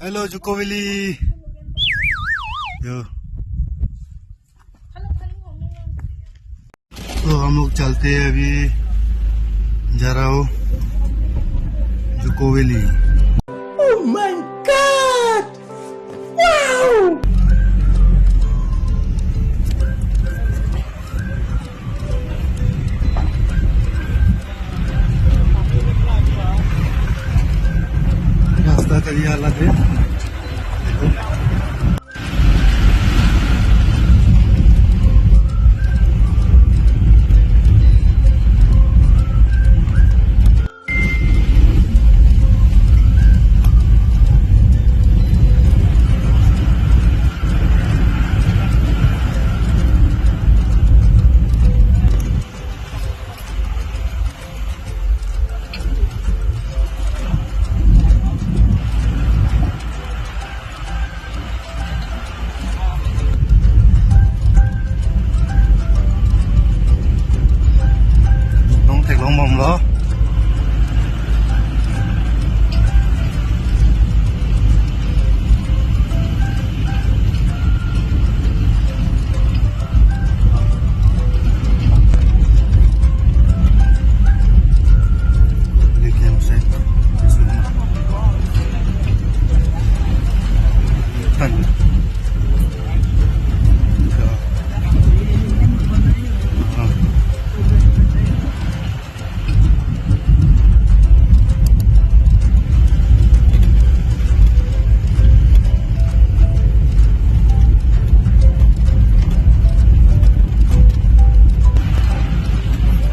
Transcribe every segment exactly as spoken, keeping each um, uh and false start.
Hello, Juko Valley. Yo. तो हम लोग चलते हैं अभी, जा रहा हूँ Dzukou valley. Oh my God! Wow! रास्ता चलिए हालत है। Long theklong bomlo.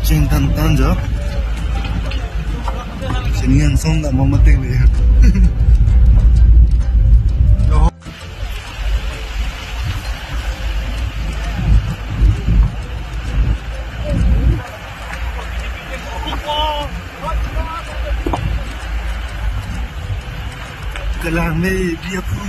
Chingtan tan jo. Sini yang song tak mau mati lagi. Kelang me dia pun.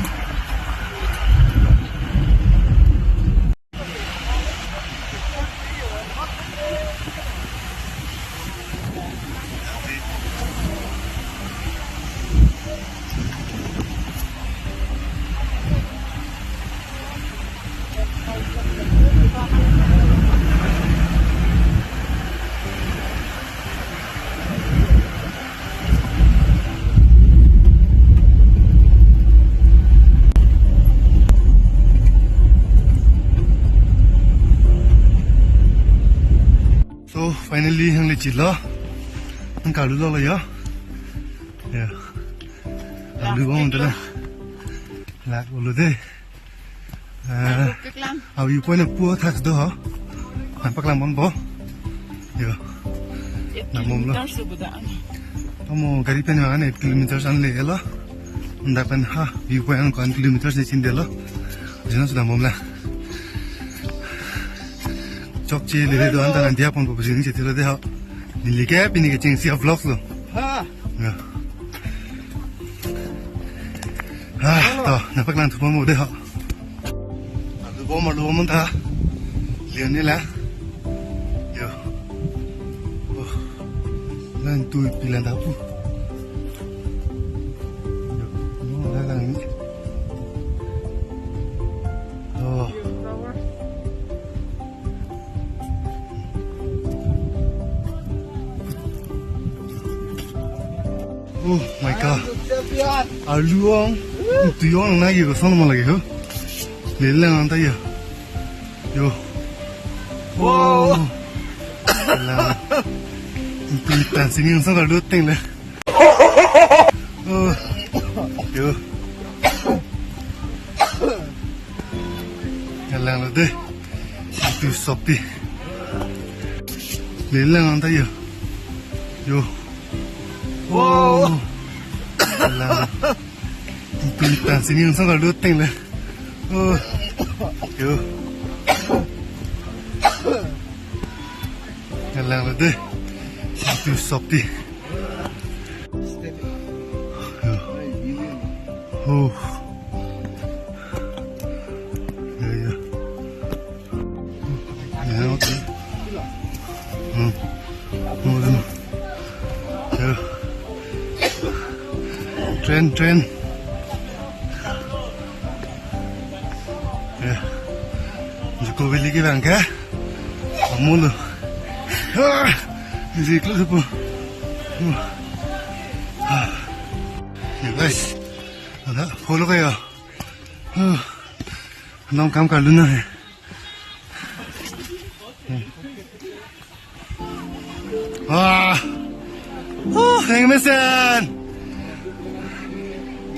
So finally, hang le chilo. Hang kalu lo lo ya. Ya. Kalu bang undala. Lak ulu de. Ah, Paklang. Awi point pu thak do ho. Nang paklang bompo. Yo. Eight Namom lo. Kilometers sudah. Amo gari pen angan eight kilometers an le lo. Unda pen ha view point an ko an kilometers ni chin de lo. Jena sudah mom la. Chokche le do anta nanti apon ko pusing che tilo de ho. Neli ke pini ke chingsi a vlog lo. Ha. Ya. Ah, to, nang paklang thupo mo de ho. Alu bom, alu bom ta. Leon ni la. Yo. Oh. Lang tu pilan ta pu. Yo. No, la lang ni. Oh. Oh my God. Arlu ong. Tui ong na ye ko son mo lagi ho. Lelang anta ya. Yo. Wow. Wow. Lelang. Tui tan sini ong son arlu teng le. Oh. Yo. Lelang lo de. Itu sopi. Lelang anta ya. Yo. Wow. Lelang. Itu tan sini ong son arlu teng le. Oh. Yo. Lelang lo de. Itu sopi. Oh. Ya, ya. Ya, okay. Hmm. Hmm. Ya. Train, train. Juko Valley kevang ke. Amulo. Ah, isi klo supu. Ya, guys. Ada follow kayo. Ah, nong kam kaluna hai. Ah. Oh, rengmesen.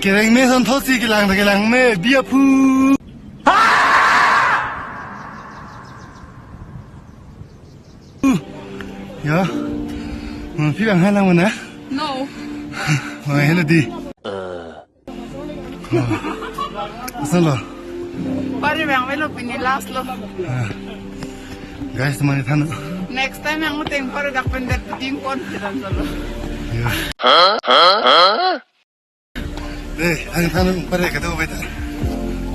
Kerengmesen thotsi kelang kelang me biapu. Ya. Mangpi bang halang mana? No. Mang hello di. Asal lo. Pari bang velo pini last lo. Ah. Guys, mani than. Next time yang uting pari dak pendet puting pon kita solo. Ya. Deh, ang than pari kata apa itu?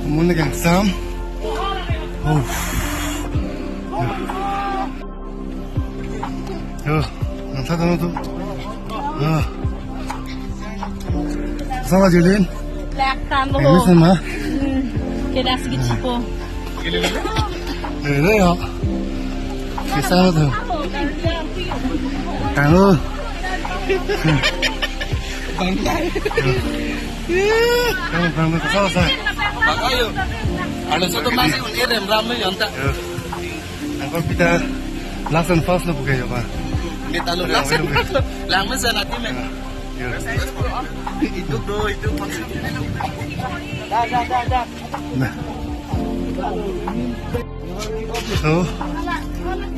Muna gang sam. Oh. Yo, nang sa tano tu. Yo. Sama Julin. Lek tano. Ini sama. Hmm. Kita sedikit sipo. Eh, ini ya. Kita tu. Tano. Bangkai. Tano, tano, sama, sama. Bangkai yo. Ada satu masih unir rem ram yang tak. Yo. Nangkok kita last and fast lo bukai apa? Kita lo last and fast lo. Lang mesen ati me. Yo. Itu bro, itu maksudnya. Dah, dah, dah, dah. Nah. So,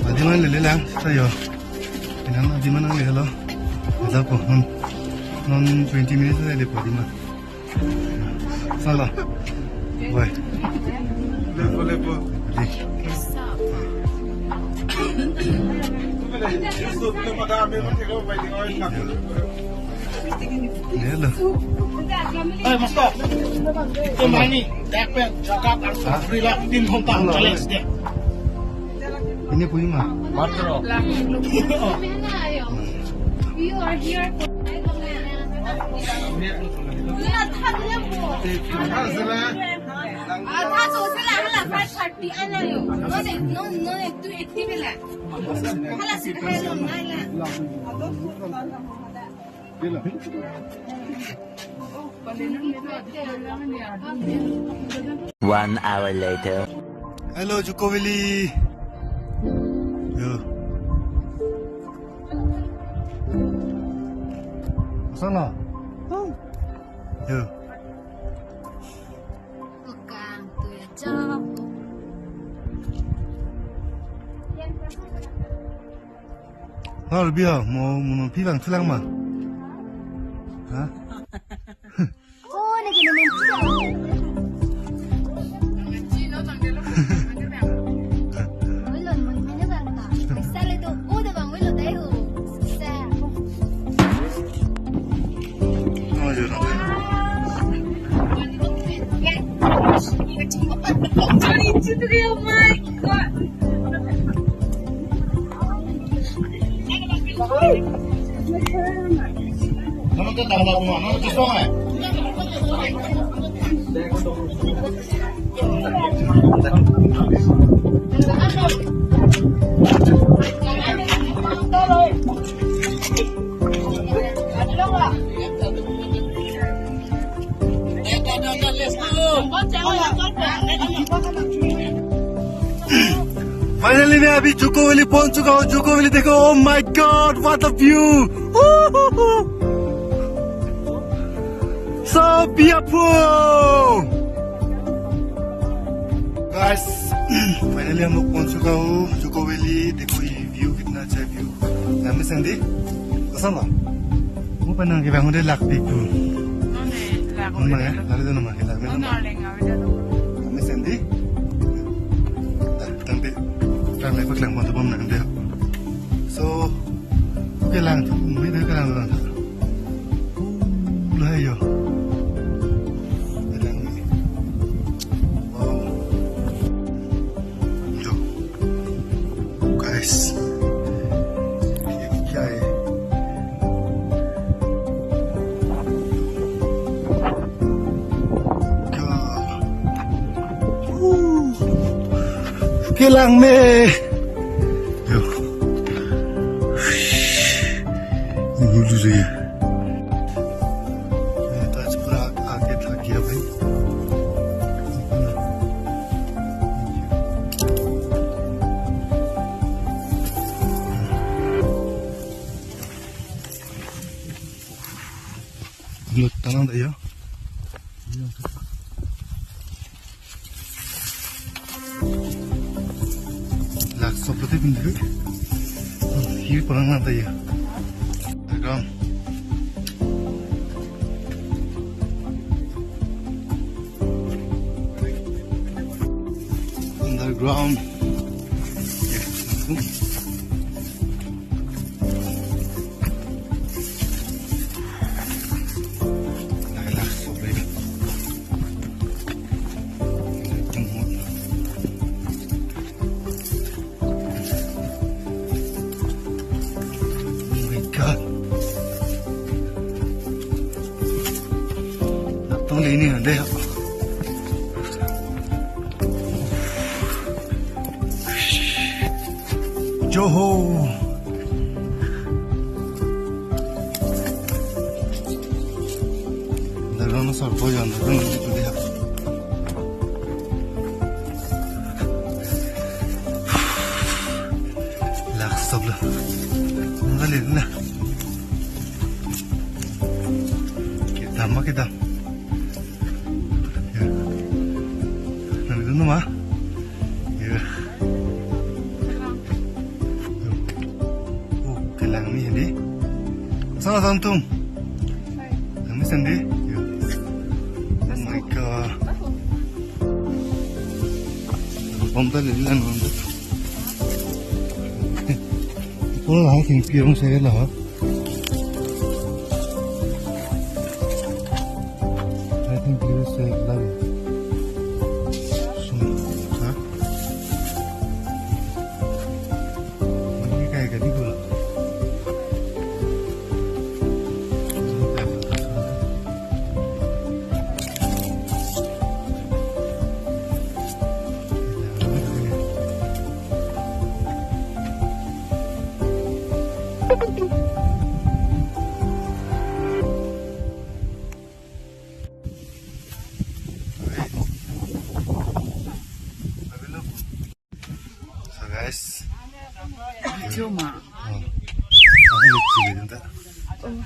adiman lele lang, sa yo. Inan adiman nanglelo. Japo, non, non twenty minutes lele po adiman. Sala. Bye. Lepo, lepo. Di. Hello. Hey, Master. Kembali, dak pen, jaga, ha? Free lah, tim kontak, challenge deh. Ini punya mah? Martro. You are here for. One hour later. Hello, Juko Valley. Yo. Sana. Yo. Tukang tuya jok. Hal biya mo mo pi bang thulang ma. Ha? Oh, na kini mo. Wilo mo mo bang ta. Sale do o do bang wilo dai ho. Sa. Oh, my God. Finally, मैं अभी जुको वैली पहुंच चुका हूँ। जुको वैली देखो, oh my God, what a view! So beautiful! Guys, finally हम लोग पहुंच चुका हूँ जुको वैली। देखो ये view, कितना अच्छा view। Langmesen di? Koson lo? Mo penang ke bangun de lak di tu. None, lak. None, lak di nama ke lak. None, leng, awida tu. Langmesen di? Ah, tangte, tangte paklang pon tu bom nang de. So, oke lang, mo de kelang lang. Lahai yo. Kelang ni. Wow. Yo. Guys, ये क्या है? क्या? Woo! Kelang me. Yo. Ini dulu saja. Ini tas pura kaget lagi apa ini? Lut tanang ta yo. Lak sop lote pindiri. Hir parang nang ta yo. Underground. Underground. Ya. Oh my God. Natong le ini ande. Joho. Underground sar po jan, underground itu dia. Lak sop lo. Nang kali na. Kedam ma kedam. Ya. Nang itu nama? Ya. Oh, kelang ni hindi. Sana santung. Lang ni sandi. Ya. Oh my God. Bom tali lang bom tu. Ipul lahai thengpi arong sere lahai. Lahai thengpi arong sere lahai. Sum, ha? Ini kayak gadi gula. So guys. Cuma. Oh. Ano yung chili dun ta? Oh.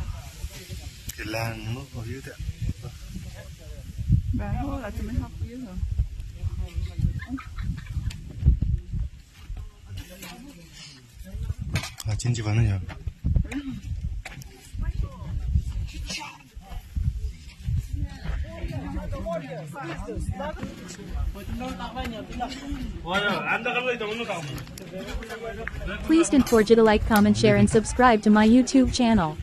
Kelang mo, oh, yun ta. Baho, ato may hapon yun, oh. Ah, chinchi ba na ya. Please don't forget to like, comment, share, and subscribe to my YouTube channel.